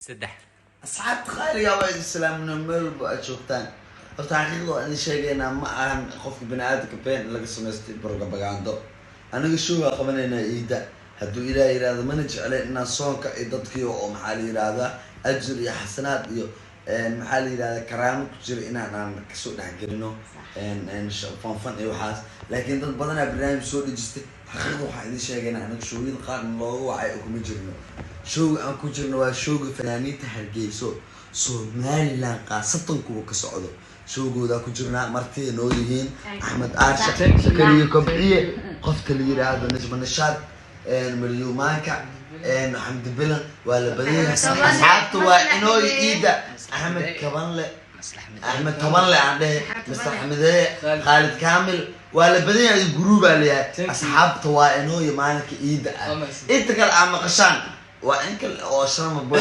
Saddex. Asxaabta qaaliga, waa idin salaamna meel walba aad joogtaan. Horta xaqiiqda waa idin sheegaynaa, ma ahan qofka bini aadamka been laga samaystay propagando. Aniga show-gaa qabanaynaa iida hadduu Ilaah yihahdo. Mana jecleen inaan soonka iyo dadkii oo, maxaa la yihahdaa, ajir iyo xasanaad iyo, maxaa la yihahdaa, karaamo ku jira inaan aan kasoo dhexgelino fanfan iyo waxaas, laakiin dad badanaa barnaamij soo dhejistay. Xaqiiqda waxaan idin sheegaynaa, aniga show-yada qaarna looga wacay oo kuma jirno. Show-ga aan ku jirno waa show-ga fanaaniinta Hargeyso, Somaliland, khaasatan kuwa ka socdo. Show-goodaa ku jirnaa, martida noo yihiin Axmed Aarsha, Sakariyo Kobciye, qofka la yiraahdo Najma Nashaad, Maryumaanka, Xamdi Bilan. Waa la badan yahay asxaabta. Waa inooy iida Axmed Kabanle, Axmed Tobanle aan dhehe, Mr Xamideeye, Khaalid Kamil. Waa la badan yahay, guruubaa leeyahay. Asxaabta, waa inooy maalinka iida ah. Inta kale aa maqashaan waa in kale oo sharma boy.